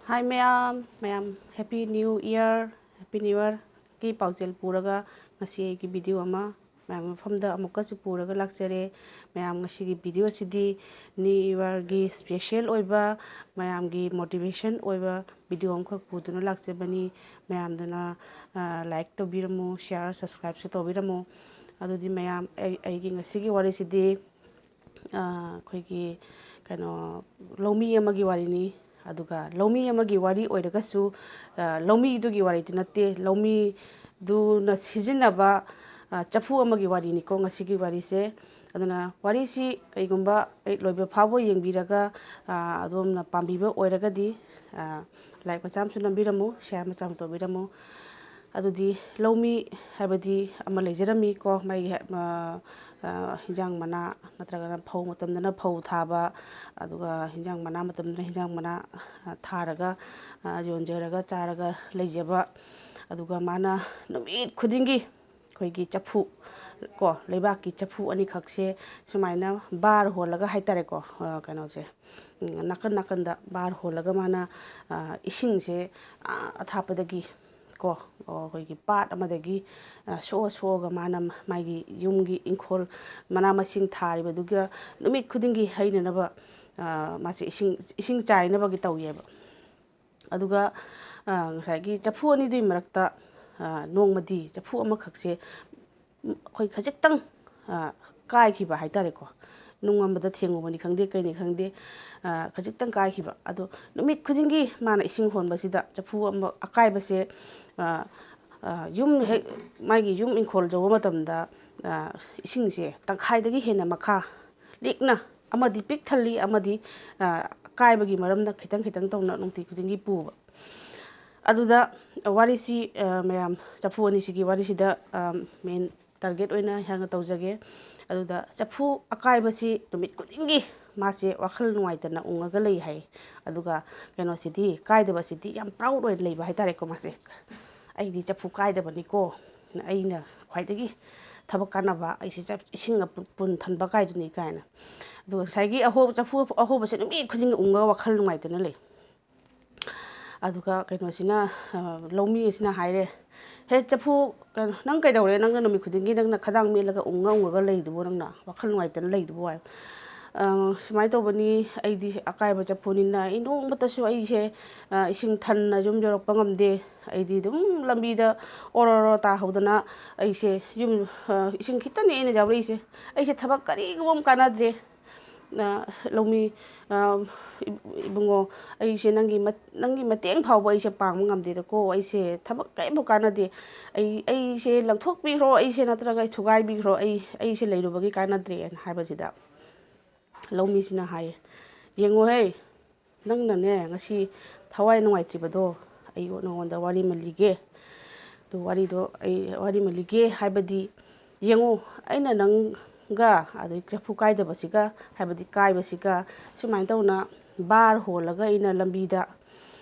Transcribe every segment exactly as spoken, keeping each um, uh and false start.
Hi ꯃꯌꯥꯝ, ꯃꯌꯥꯝ Happy New Year, Happy New Yearꯒꯤ ꯄꯥꯎꯖꯦꯜ ꯄꯨꯔꯒ ꯉꯁꯤ ꯑꯩꯒꯤ video ꯑꯃ ꯃꯌꯥꯝ ꯃꯐꯝꯗ ꯑꯃꯨꯛꯀꯁꯨ ꯄꯨꯔꯒ ꯂꯥꯛꯆꯔꯦ꯫ ꯃꯌꯥꯝ ꯉꯁꯤꯒꯤ video ꯑꯁꯤꯗꯤ New Yearꯒꯤ special ꯑꯣꯏꯕ, ꯃꯌꯥꯝꯒꯤ motivation ꯑꯣꯏꯕ video ꯑꯃꯈꯛ ꯄꯨꯗꯨꯅ ꯂꯥꯛꯆꯕꯅꯤ꯫ ꯃꯌꯥꯝꯗꯨꯅ, ꯑ, like ꯇꯧꯕꯤꯔꯝꯃꯨ, share, subscribeꯁꯨ ꯇꯧꯕꯤꯔꯝꯃꯨ꯫ ꯑꯗꯨꯗꯤ ꯃꯌꯥꯝ, ꯑꯩ, ꯑꯩꯒꯤ ꯉꯁꯤꯒꯤ ꯋꯥꯔꯤꯁꯤꯗꯤ ꯑ, ꯑꯩꯈꯣꯏꯒꯤ ꯀꯩꯅꯣ, ꯂꯧꯃꯤ ꯑꯃꯒꯤ ꯋꯥꯔꯤꯅꯤ꯫ ꯑꯗꯨꯒ ꯂꯧꯃꯤ ꯑꯃꯒꯤ ꯋꯥꯔꯤ ꯑꯣꯏꯔꯒꯁꯨ, ꯑ, ꯂꯧꯃꯤꯗꯨꯒꯤ ꯋꯥꯔꯤꯗꯤ ꯅꯠꯇꯦ, ꯂꯧꯃꯤꯗꯨꯅ ꯁꯤꯖꯤꯟꯅꯕ, ꯑ, ꯆꯐꯨ ꯑꯃꯒꯤ ꯋꯥꯔꯤꯅꯤꯀꯣ ꯉꯁꯤꯒꯤ ꯋꯥꯔꯤꯁꯦ꯫ ꯑꯗꯨꯅ ꯋꯥꯔꯤꯁꯤ ꯀꯩꯒꯨꯝꯕ ꯑꯩ ꯂꯣꯏꯕ ꯐꯥꯎꯕ ꯌꯦꯡꯕꯤꯔꯒ, ꯑ, ꯑꯗꯣꯝꯅ ꯄꯥꯝꯕꯤꯕ ꯑꯣꯏꯔꯒꯗꯤ, ꯑ, like ꯃꯆꯥ ꯑꯃꯁꯨ ꯅꯝꯕꯤꯔꯝꯃꯨ, share ꯃꯆꯥ ꯑꯃ ꯇꯧꯕꯤꯔꯝꯃꯨ꯫ ꯑꯗꯨꯗꯤ ꯂꯧꯃꯤ ꯍꯥꯏꯕꯗꯤ ꯑꯃ ꯂꯩꯖꯔꯝꯃꯤꯀꯣ, ꯃꯥꯒꯤ, ꯑ, ꯑ, ꯍꯤꯟꯖꯥꯡ ꯃꯅꯥ ꯅꯠꯇ꯭ꯔꯒꯅ ꯐꯧ ꯃꯇꯝꯗꯅ ꯐꯧ ꯊꯥꯕ, ꯑꯗꯨꯒ ꯍꯤꯟꯖꯥꯡ ꯃꯅꯥ ꯃꯇꯝꯗꯅ ꯍꯤꯟꯖꯥꯡ ꯃꯅꯥ, ꯑ, ꯊꯥꯔꯒ, ꯑ, ꯌꯣꯟꯖꯔꯒ ꯆꯥꯔꯒ ꯂꯩꯖꯕ꯫ ꯑꯗꯨꯒ ꯃꯥꯅ ꯅꯨꯃꯤꯠ ꯈꯨꯗꯤꯡꯒꯤ ꯑꯩꯈꯣꯏꯒꯤ ꯆꯐꯨ ꯀꯣ, ꯂꯩꯕꯥꯛꯀꯤ ꯆꯐꯨ ꯑꯅꯤꯈꯛꯁꯦ ꯁꯨꯃꯥꯏꯅ ꯕꯥꯔ ꯍꯣꯜꯂꯒ ꯍꯥꯏꯇꯥꯔꯦꯀꯣ, ꯑ, ꯀꯩꯅꯣꯁꯦ, ꯎꯝ, ꯅꯥꯀꯟ ꯅꯥꯀꯟꯗ ꯕꯥꯔ ꯍꯣꯜꯂꯒ ꯃꯥꯅ, ꯑ, ꯏꯁꯤꯡꯁꯦ, ꯑ, ꯑꯊꯥꯞꯄꯗꯒꯤ ꯀꯣ, ꯑ, ꯑꯩꯈꯣꯏꯒꯤ ꯄꯥꯠ ꯑꯃꯗꯒꯤ, ꯑ, ꯁꯣꯛꯑ ꯁꯣꯛꯑꯒ ꯃꯥꯅ ꯃꯥꯒꯤ ꯌꯨꯝꯒꯤ ꯏꯪꯈꯣꯜ ꯃꯅꯥ ꯃꯁꯤꯡ ꯊꯥꯔꯤꯕꯗꯨꯒ ꯅꯨꯃꯤꯠ ꯈꯨꯗꯤꯡꯒꯤ ꯍꯩꯅꯅꯕ, ꯑ, ꯃꯥꯁꯦ ꯏꯁꯤꯡ, ꯏꯁꯤꯡ ꯆꯥꯏꯅꯕꯒꯤ ꯇꯧꯋꯦꯕ꯫ ꯑꯗꯨꯒ, ꯑ, ꯉꯁꯥꯏꯒꯤ ꯆꯐꯨ ꯑꯅꯤꯗꯨꯒꯤ ꯃꯔꯛꯇ, ꯑ, ꯅꯣꯡꯃꯗꯤ ꯆꯐꯨ ꯑꯃꯈꯛꯁꯦ, ꯎꯝ, ꯑꯩꯈꯣꯏ ꯈꯖꯤꯛꯇꯪ, ꯑ, ꯀꯥꯏꯈꯤꯕ ꯍꯥꯏꯇꯥꯔꯦꯀꯣ꯫ ꯅꯨꯡ ꯑꯃꯗ ꯊꯦꯡꯉꯨꯕꯅꯤ ꯈꯪꯗꯦ, ꯀꯩꯅꯤ ꯈꯪꯗꯦ, ꯑ, ꯈꯖꯤꯛꯇꯪ ꯀꯥꯏꯈꯤꯕ꯫ ꯑꯗꯣ ꯅꯨꯃꯤꯠ ꯈꯨꯗꯤꯡꯒꯤ ꯃꯥꯅ ꯏꯁꯤꯡ ꯍꯣꯟꯕꯁꯤꯗ ꯆꯐꯨ ꯑꯃ ꯑꯀꯥꯏꯕꯁꯦ, ꯑ, ꯑ, ꯌꯨꯝ ꯍꯦꯛ, ꯃꯥꯒꯤ ꯌꯨꯝ ꯏꯪꯈꯣꯜ ꯌꯧꯕ ꯃꯇꯝꯗ, ꯑ, ꯏꯁꯤꯡꯁꯦ ꯇꯪꯈꯥꯏꯗꯒꯤ ꯍꯦꯟꯅ ꯃꯈꯥ ꯂꯤꯛꯅ, ꯑꯃꯗꯤ ꯄꯤꯛ ꯊꯜꯂꯤ, ꯑꯃꯗꯤ, ꯑ, ꯀꯥꯏꯕꯒꯤ ꯃꯔꯝꯅ ꯈꯤꯇꯪ ꯈꯤꯇꯪ ꯇꯧꯅ ꯅꯨꯡꯇꯤ ꯈꯨꯗꯤꯡꯒꯤ ꯄꯨꯕ꯫ ꯑꯗꯨꯗ ꯋꯥꯔꯤꯁꯤ, ꯑ, ꯃꯌꯥꯝ ꯆꯐꯨ ꯑꯅꯤꯁꯤꯒꯤ ꯋꯥꯔꯤꯁꯤꯗ, ꯑ, main target ꯑꯣꯏꯅ ꯑꯩꯍꯥꯛꯅ ꯇꯧꯖꯒꯦ꯫ ꯑꯗꯨꯗ ꯆꯐꯨ ꯑꯀꯥꯏꯕꯁꯤ ꯅꯨꯃꯤꯠ ꯈꯨꯗꯤꯡꯒꯤ ꯃꯥꯁꯦ ꯋꯥꯈꯜ ꯅꯨꯡꯉꯥꯏꯇꯅ ꯎꯪꯉꯒ ꯂꯩ ꯍꯥꯏ꯫ ꯑꯗꯨꯒ ꯀꯩꯅꯣꯁꯤꯗꯤ, ꯀꯥꯏꯗꯕꯁꯤꯗꯤ ꯌꯥꯝ proud ꯑꯣꯏꯅ ꯂꯩꯕ ꯍꯥꯏꯇꯥꯔꯦꯀꯣ ꯃꯥꯁꯦ꯫ "ꯑꯩꯗꯤ ꯆꯐꯨ ꯀꯥꯏꯗꯕꯅꯤꯀꯣ, ꯑꯩꯅ ꯈ꯭ꯋꯥꯏꯗꯒꯤ ꯊꯕꯛ ꯀꯥꯟꯅꯕ, ꯑꯩꯁꯤ ꯆꯞ-, ꯏꯁꯤꯡ ꯑꯄꯨ-, ꯄꯨꯟ ꯊꯟꯕ ꯀꯥꯏꯗꯨꯅꯤ" ꯀꯥꯏꯅ꯫ ꯑꯗꯨꯒ ꯉꯁꯥꯏꯒꯤ ꯑꯍꯣ-, ꯆꯐꯨ ꯑꯍꯣꯕꯁꯦ ꯅꯨꯃꯤꯠ ꯈꯨꯗꯤꯡꯒꯤ ꯎꯪꯉꯒ ꯋꯥꯈꯜ ꯅꯨꯡꯉꯥꯏꯇꯅ ꯂꯩ꯫ ꯑꯗꯨꯒ ꯀꯩꯅꯣꯁꯤꯅ, ꯑ, ꯂꯧꯃꯤ ꯑꯁꯤꯅ ꯍꯥꯏꯔꯦ, "ꯍꯦ ꯆꯐꯨ, ꯀꯩꯅꯣ, ꯅꯪ ꯀꯩꯗꯧꯔꯦ? ꯅꯪꯅ ꯅꯨꯃꯤꯠ ꯈꯨꯗꯤꯡꯒꯤ ꯅꯪꯅ ꯈꯗꯥꯡ ꯃꯦꯠꯂꯒ ꯎꯪꯉ ꯎꯪꯉꯒ ꯂꯩꯗꯨꯕꯨ, ꯅꯪꯅ ꯋꯥꯈꯜ ꯅꯨꯡꯉꯥꯏꯇꯅ ꯂꯩꯗꯨꯕꯨ?" ꯍꯥꯏ꯫ "ꯑ, ꯁꯨꯃꯥꯏꯅ ꯇꯧꯕꯅꯤ, ꯑꯩꯗꯤ ꯑꯀꯥꯏꯕ ꯆꯐꯨꯅꯤꯅ ꯑꯩ ꯅꯣꯡꯃꯇꯁꯨ ꯑꯩꯁꯦ, ꯑ, ꯏꯁꯤꯡ ꯊꯟꯅ ꯌꯨꯝ ꯌꯧꯔꯛꯄ ꯉꯝꯗꯦ꯫ ꯑꯩꯗꯤ ꯑꯗꯨꯝ ꯂꯝꯕꯤꯗ ꯑꯣꯔꯣ ꯑꯣꯔꯣ ꯇꯥꯍꯧꯗꯅ ꯑꯩꯁꯦ ꯌꯨꯝ, ꯑ, ꯏꯁꯤꯡ ꯈꯤꯇꯅꯦ ꯑꯩꯅ ꯌꯥꯎꯔꯛꯏꯁꯦ꯫ ꯑꯩꯁꯦ ꯊꯕꯛ ꯀꯔꯤꯒꯨꯝꯕ ꯑꯃ ꯀꯥꯟꯅꯗ꯭ꯔꯦ꯫ ꯑ, ꯂꯧꯃꯤ, ꯑ, ꯏꯕꯨꯡꯉꯣ, ꯑꯩꯁꯦ ꯅꯪꯒꯤ ꯃꯠ-, ꯅꯪꯒꯤ ꯃꯇꯦꯡ ꯐꯥꯎꯕ ꯑꯩꯁꯦ ꯄꯥꯡꯕ ꯉꯝꯗꯦꯗꯀꯣ꯫ ꯑꯩꯁꯦ ꯊꯕꯛ ꯀꯔꯤꯝꯐꯥꯎ ꯀꯥꯟꯅꯗꯦ꯫ ꯑꯩ, ꯑꯩꯁꯦ ꯂꯪꯊꯣꯛꯄꯤꯈ꯭ꯔꯣ, ꯑꯩꯁꯦ ꯅꯠꯇ꯭ꯔꯒ ꯊꯨꯒꯥꯏꯕꯤꯈ꯭ꯔꯣ, ꯑꯩ, ꯑꯩꯁꯦ ꯂꯩꯔꯨꯕꯒꯤ ꯀꯥꯟꯅꯗ꯭ꯔꯦꯅ" ꯍꯥꯏꯕꯁꯤꯗ, ꯂꯧꯃꯤꯁꯤꯅ ꯍꯥꯏꯌꯦ, "ꯌꯦꯡꯉꯣꯍꯦ, ꯅꯪꯅꯅꯦ ꯉꯁꯤ ꯊꯋꯥꯏ ꯅꯨꯡꯉꯥꯏꯇ꯭ꯔꯤꯕꯗꯣ, ꯑꯩ ꯅꯉꯣꯟꯗ ꯋꯥꯔꯤ ꯑꯃ ꯂꯤꯒꯦ꯫ ꯑꯗꯨ ꯋꯥꯔꯤꯗꯣ ꯑꯩ ꯋꯥꯔꯤ ꯑꯃ ꯂꯤꯒꯦ ꯍꯥꯏꯕꯗꯤ, ꯌꯦꯡꯉꯨ, ꯑꯩꯅ ꯅꯪꯒ ꯑꯗꯩ ꯆꯐꯨ ꯀꯥꯏꯗꯕꯁꯤꯒ, ꯍꯥꯏꯕꯗꯤ ꯀꯥꯏꯕꯁꯤꯒ, ꯁꯨꯃꯥꯏꯅ ꯇꯧꯅ ꯕꯥꯔ ꯍꯣꯜꯂꯒ ꯑꯩꯅ ꯂꯝꯕꯤꯗ,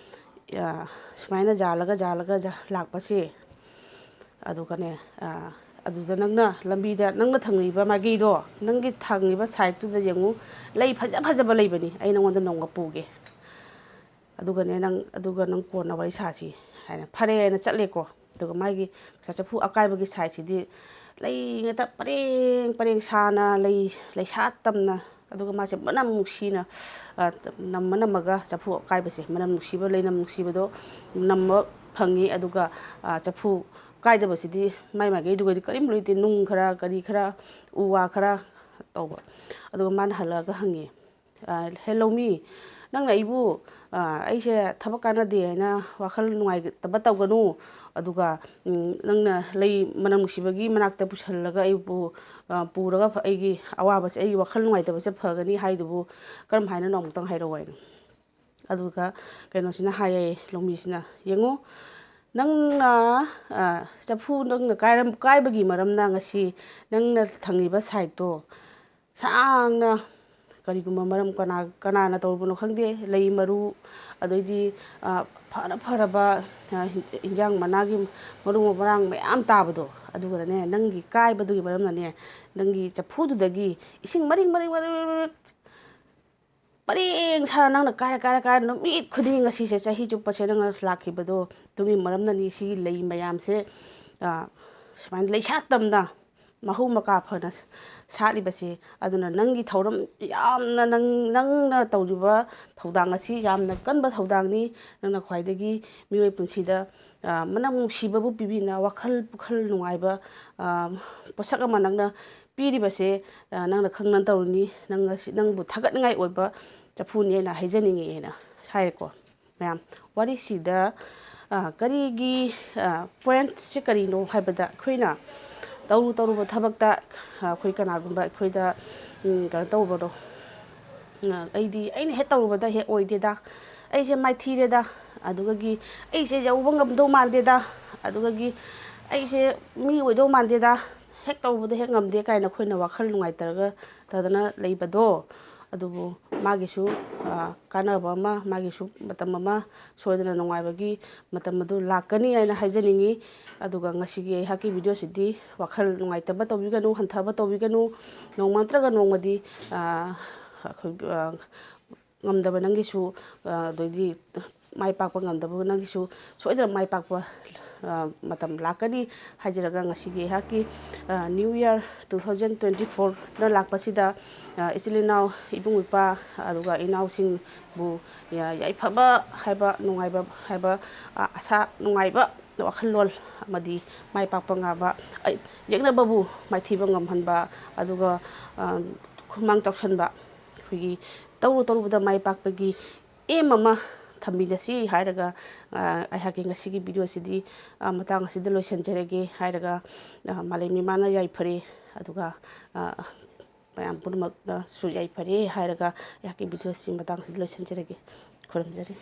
ꯑ, ꯁꯨꯃꯥꯏꯅ ꯌꯥꯜꯂꯒ, ꯌꯥꯜꯂꯒ ꯂꯥꯛꯄꯁꯦ, ꯑꯗꯨꯒꯅꯦ, ꯑ, ꯑꯗꯨꯗ ꯅꯪꯅ ꯂꯝꯕꯤꯗ ꯅꯪꯅ ꯊꯪꯉꯤꯕ ꯃꯥꯏꯀꯩꯗꯣ, ꯅꯪꯒꯤ ꯊꯪꯉꯤꯕ ꯁꯥꯏꯠꯇꯨꯗ ꯌꯦꯡꯉꯨ, ꯂꯩ ꯐꯖ ꯐꯖꯕ ꯂꯩꯕꯅꯤ, ꯑꯩ ꯅꯉꯣꯟꯗ ꯅꯣꯡꯃ ꯄꯨꯒꯦ꯫ ꯑꯗꯨꯒꯅꯦ ꯅꯪ, ꯑꯗꯨꯒ ꯅꯪ ꯀꯣꯟꯅ ꯋꯥꯔꯤ ꯁꯥꯁꯤ" ꯍꯥꯏꯅ ꯐꯔꯦ ꯍꯥꯏꯅ ꯆꯠꯂꯦꯀꯣ꯫ ꯑꯗꯨꯒ ꯃꯥꯒꯤ ꯆꯐꯨ ꯑꯀꯥꯏꯕꯒꯤ ꯁꯥꯏꯠꯁꯤꯗꯤ ꯂꯩ ꯉꯥꯛꯇ ꯄꯔꯦꯡ ꯄꯔꯦꯡ ꯁꯥꯅ ꯂꯩ, ꯂꯩꯁꯥꯠ ꯇꯝꯅ, ꯑꯗꯨꯒ ꯃꯥꯁꯦ ꯃꯅꯝ ꯅꯨꯡꯁꯤꯅ, ꯑ, ꯅꯝꯃ ꯅꯝꯃꯒ ꯆꯐꯨ ꯑꯀꯥꯏꯕꯁꯦ, ꯃꯅꯝ ꯅꯨꯡꯁꯤꯕ, ꯂꯩꯅꯝ ꯅꯨꯡꯁꯤꯕꯗꯣ ꯅꯝꯕ ꯐꯪꯉꯤ꯫ ꯑꯗꯨꯒ, ꯑ, ꯆꯐꯨ ꯀꯥꯏꯗꯕꯁꯤꯗꯤ ꯃꯥꯏ ꯃꯥꯏꯀꯩꯗꯨꯒꯗꯤ ꯀꯔꯤꯝ ꯂꯩꯇꯦ, ꯅꯨꯡ ꯈꯔ, ꯀꯔꯤ ꯈꯔ, ꯎ ꯋꯥ ꯈꯔ ꯇꯧꯕ꯫ ꯑꯗꯨꯒ ꯃꯥꯅ ꯍꯜꯂꯛꯑꯒ ꯍꯪꯉꯤ, ꯑ, "ꯍꯦ ꯂꯧꯃꯤ, ꯅꯪꯅ ꯑꯩꯕꯨ, ꯑ, ꯑꯩꯁꯦ ꯊꯕꯛ ꯀꯥꯟꯅꯗꯦ ꯍꯥꯏꯅ ꯋꯥꯈꯜ ꯅꯨꯡꯉꯥꯏꯇꯕ ꯇꯧꯒꯅꯨ꯫ ꯑꯗꯨꯒ, ꯎꯝ, ꯅꯪꯅ ꯂꯩ ꯃꯅꯝ ꯅꯨꯡꯁꯤꯕꯒꯤ ꯃꯅꯥꯛꯇ ꯄꯨꯁꯜꯂꯒ ꯑꯩꯕꯨ, ꯑ, ꯄꯨꯔꯒ ꯐ-, ꯑꯩꯒꯤ ꯑꯋꯥꯕꯁꯦ, ꯑꯩꯒꯤ ꯋꯥꯈꯜ ꯅꯨꯡꯉꯥꯏꯇꯕꯁꯦ ꯐꯒꯅꯤ ꯍꯥꯏꯗꯨꯕꯨ ꯀꯔꯝ ꯍꯥꯏꯅꯅꯣ? ꯑꯃꯨꯛꯇꯪ ꯍꯥꯏꯔꯛꯑꯣ" ꯍꯥꯏꯅ꯫ ꯑꯗꯨꯒ ꯀꯩꯅꯣꯁꯤꯅ ꯍꯥꯏꯌꯦ, ꯂꯧꯃꯤꯁꯤꯅ, "ꯌꯦꯡꯉꯨ, ꯅꯪꯅ, ꯑ, ꯆꯐꯨ ꯅꯪꯅ ꯀꯥꯏꯔꯝ-, ꯀꯥꯏꯕꯒꯤ ꯃꯔꯝꯅ ꯉꯁꯤ ꯅꯪꯅ ꯊꯪꯉꯤꯕ ꯁꯥꯏꯠꯇꯣ ꯁꯥꯡꯅ ꯀꯔꯤꯒꯨꯝꯕ ꯃꯔꯝ ꯀꯅꯥ-, ꯀꯅꯥꯅ ꯇꯧꯔꯨꯕꯅꯣ ꯈꯪꯗꯦ, ꯂꯩ ꯃꯔꯨ, ꯑꯗꯩꯗꯤ, ꯑ, ꯐꯔ ꯐꯔꯕ, ꯑ, ꯍꯤꯟ-, ꯍꯤꯟꯖꯥꯡ ꯃꯅꯥꯒꯤ ꯃꯔꯨ ꯃꯔꯥꯡ ꯃꯌꯥꯝ ꯇꯥꯕꯗꯣ, ꯑꯗꯨꯒꯅꯅꯦ, ꯅꯪꯒꯤ ꯀꯥꯏꯕꯗꯨꯒꯤ ꯃꯔꯝꯅꯅꯦ, ꯅꯪꯒꯤ ꯆꯐꯨꯗꯨꯗꯒꯤ ꯏꯁꯤꯡ ꯃꯔꯤꯛ ꯃꯔꯤꯛ ꯃꯔꯤꯛ ꯃꯔꯤꯛ ꯄꯔꯦꯡ ꯁꯥꯅ ꯅꯪꯅ ꯀꯥꯏꯔ ꯀꯥꯏꯔ ꯀꯥꯏꯔ ꯅꯨꯃꯤꯠ ꯈꯨꯗꯤꯡꯒꯤ ꯉꯁꯤꯁꯦ ꯆꯍꯤ ꯆꯨꯞꯄꯁꯦ ꯅꯪꯅ ꯂꯥꯛꯈꯤꯕꯗꯣ ꯑꯗꯨꯒꯤ ꯃꯔꯝꯅꯅꯤ꯫ ꯁꯤꯒꯤ ꯂꯩ ꯃꯌꯥꯝꯁꯦ, ꯑ, ꯁꯨꯃꯥꯏꯅ ꯂꯩꯁꯥ ꯇꯝꯅ ꯃꯍꯧ ꯃꯀꯥ ꯐꯅ ꯁꯥꯠꯂꯤꯕꯁꯦ꯫ ꯑꯗꯨꯅ ꯅꯪꯒꯤ ꯊꯧꯔꯝ ꯌꯥꯝꯅ, ꯅꯪ, ꯅꯪꯅ ꯇꯧꯔꯤꯕ ꯊꯧꯗꯥꯡ ꯑꯁꯤ ꯌꯥꯝꯅ ꯀꯟꯕ ꯊꯧꯗꯥꯡꯅꯤ꯫ ꯅꯪꯅ ꯈ꯭ꯋꯥꯏꯗꯒꯤ ꯃꯤꯑꯣꯏ ꯄꯨꯟꯁꯤꯗ, ꯑ, ꯃꯅꯝ ꯅꯨꯡꯁꯤꯕꯕꯨ ꯄꯤꯕꯤꯅ ꯋꯥꯈꯜ ꯄꯨꯛꯈꯜ ꯅꯨꯡꯉꯥꯏꯕ, ꯑ, ꯄꯣꯠꯁꯛ ꯑꯃ ꯅꯪꯅ ꯄꯤꯔꯤꯕꯁꯦ, ꯑ, ꯅꯪꯅ ꯈꯪꯗꯅ ꯇꯧꯔꯤꯅꯤ꯫ ꯅꯪ ꯉꯁꯤ ꯅꯪꯕꯨ ꯊꯥꯒꯠꯅꯤꯡꯉꯥꯏ ꯑꯣꯏꯕ ꯆꯐꯨꯅꯤ ꯍꯥꯏꯅ ꯍꯥꯏꯖꯅꯤꯡꯉꯤ ꯍꯥꯏꯅ ꯍꯥꯏꯔꯦꯀꯣ꯫ ꯃꯌꯥꯝ, ꯋꯥꯔꯤꯁꯤꯗ, ꯑ, ꯀꯔꯤꯒꯤ, ꯑ, ꯄꯣꯏꯟꯠꯁꯦ ꯀꯔꯤꯅꯣ ꯍꯥꯏꯕꯗ, ꯑꯩꯈꯣꯏꯅ ꯇꯧꯔꯨ ꯇꯧꯔꯨꯕ ꯊꯕꯛꯇ, ꯑ, ꯑꯩꯈꯣꯏ ꯀꯅꯥꯒꯨꯝꯕ ꯑꯩꯈꯣꯏꯗ, ꯎꯝ, ꯀꯩꯅꯣ ꯇꯧꯕꯗꯣ, ꯑ, ꯑꯩꯗꯤ ꯑꯩꯅ ꯍꯦꯛ ꯇꯧꯔꯨꯕꯗ ꯍꯦꯛ ꯑꯣꯏꯗꯦꯗ, ꯑꯩꯁꯦ ꯃꯥꯏꯊꯤꯔꯦꯗ, ꯑꯗꯨꯗꯒꯤ ꯑꯩꯁꯦ ꯌꯧꯕ ꯉꯝꯗꯧ ꯃꯥꯟꯗꯦꯗ, ꯑꯗꯨꯗꯒꯤ ꯑꯩꯁꯦ ꯃꯤ ꯑꯣꯏꯗꯧ ꯃꯥꯟꯗꯦꯗ, ꯍꯦꯛ ꯇꯧꯕꯗ ꯍꯦꯛ ꯉꯝꯗꯦ ꯀꯥꯏꯅ ꯑꯩꯈꯣꯏꯅ ꯋꯥꯈꯜ ꯅꯨꯡꯉꯥꯏꯇꯔꯒ ꯇꯗꯅ ꯂꯩꯕꯗꯣ, ꯑꯗꯨꯕꯨ ꯃꯥꯒꯤꯁꯨ, ꯑ, ꯀꯥꯟꯅꯕ ꯑꯃ, ꯃꯥꯒꯤꯁꯨ ꯃꯇꯝ ꯑꯃ ꯁꯣꯏꯗꯅ ꯅꯨꯡꯉꯥꯏꯕꯒꯤ ꯃꯇꯝ ꯑꯗꯨ ꯂꯥꯛꯀꯅꯤ ꯍꯥꯏꯅ ꯍꯥꯏꯖꯅꯤꯡꯉꯤ꯫ ꯑꯗꯨꯒ ꯉꯁꯤꯒꯤ ꯑꯩꯍꯥꯛꯀꯤ ꯚꯤꯗꯤꯑꯣꯁꯤꯗꯤ ꯋꯥꯈꯜ ꯅꯨꯡꯉꯥꯏꯇꯕ ꯇꯧꯕꯤꯒꯅꯨ, ꯍꯟꯊꯕ ꯇꯧꯕꯤꯒꯅꯨ꯫ ꯅꯣꯡꯃ ꯅꯠꯇ꯭ꯔꯒ ꯅꯣꯡꯃꯗꯤ, ꯑ, ꯑꯩꯈꯣꯏ, ꯑ, ꯉꯝꯗꯕ ꯅꯪꯒꯤꯁꯨ, ꯑ, ꯑꯗꯩꯗꯤ ꯃꯥꯏ ꯄꯥꯛꯄ ꯉꯝꯗꯕ ꯅꯪꯒꯤꯁꯨ ꯁꯣꯏꯗꯅ ꯃꯥꯏ ꯄꯥꯛꯄ, ꯑ, ꯃꯇꯝ ꯂꯥꯛꯀꯅꯤ ꯍꯥꯏꯖꯔꯒ, ꯉꯁꯤꯒꯤ ꯑꯩꯍꯥꯛꯀꯤ, ꯑ, New Year two thousand twenty fourꯅ ꯂꯥꯛꯄꯁꯤꯗ, ꯑ, ꯏꯆꯤꯜ ꯏꯅꯥꯎ, ꯏꯕꯨꯡ ꯏꯄ꯭ꯋꯥ, ꯑꯗꯨꯒ ꯏꯅꯥꯎꯁꯤꯡꯕꯨ ꯌꯥ-, ꯌꯥꯏꯐꯕ ꯍꯥꯏꯕ, ꯅꯨꯡꯉꯥꯏꯕ ꯍꯥꯏꯕ, ꯑ, ꯑꯁꯥ, ꯅꯨꯡꯉꯥꯏꯕ ꯋꯥꯈꯜꯂꯣꯟ ꯑꯃꯗꯤ ꯃꯥꯏ ꯄꯥꯛꯄ ꯉꯥꯕ, ꯑ, ꯌꯦꯛꯅꯕꯕꯨ ꯃꯥꯏꯊꯤꯕ ꯉꯝꯍꯟꯕ, ꯑꯗꯨꯒ, ꯑ, ꯈꯨꯃꯥꯡ ꯆꯥꯎꯁꯟꯕ, ꯑꯩꯈꯣꯏꯒꯤ ꯇꯧꯔꯨ ꯇꯧꯔꯨꯕꯗ ꯃꯥꯏ ꯄꯥꯛꯄꯒꯤ aim ꯑꯃ ꯊꯝꯃꯤꯟꯅꯁꯤ ꯍꯥꯏꯔꯒ, ꯑ, ꯑꯩꯍꯥꯛꯀꯤ ꯉꯁꯤꯒꯤ ꯚꯤꯗꯤꯑꯣꯁꯤꯗꯤ, ꯑ, ꯃꯇꯥꯡ ꯑꯁꯤꯗ ꯂꯣꯏꯁꯤꯟꯖꯔꯒꯦ ꯍꯥꯏꯔꯒ, ꯑ, ꯃꯥꯂꯦꯝ ꯏꯃꯥꯅ ꯌꯥꯏꯐꯔꯦ, ꯑꯗꯨꯒ, ꯑ, ꯃꯌꯥꯝ ꯄꯨꯝꯅꯃꯛꯅꯁꯨ ꯌꯥꯏꯐꯔꯦ ꯍꯥꯏꯔꯒ ꯑꯩꯍꯥꯛꯀꯤ ꯚꯤꯗꯤꯑꯣꯁꯤ ꯃꯇꯥꯡ ꯑꯁꯤꯗ ꯂꯣꯏꯁꯤꯟꯖꯔꯒꯦ꯫ ꯈꯨꯔꯨꯝꯖꯔꯤ꯫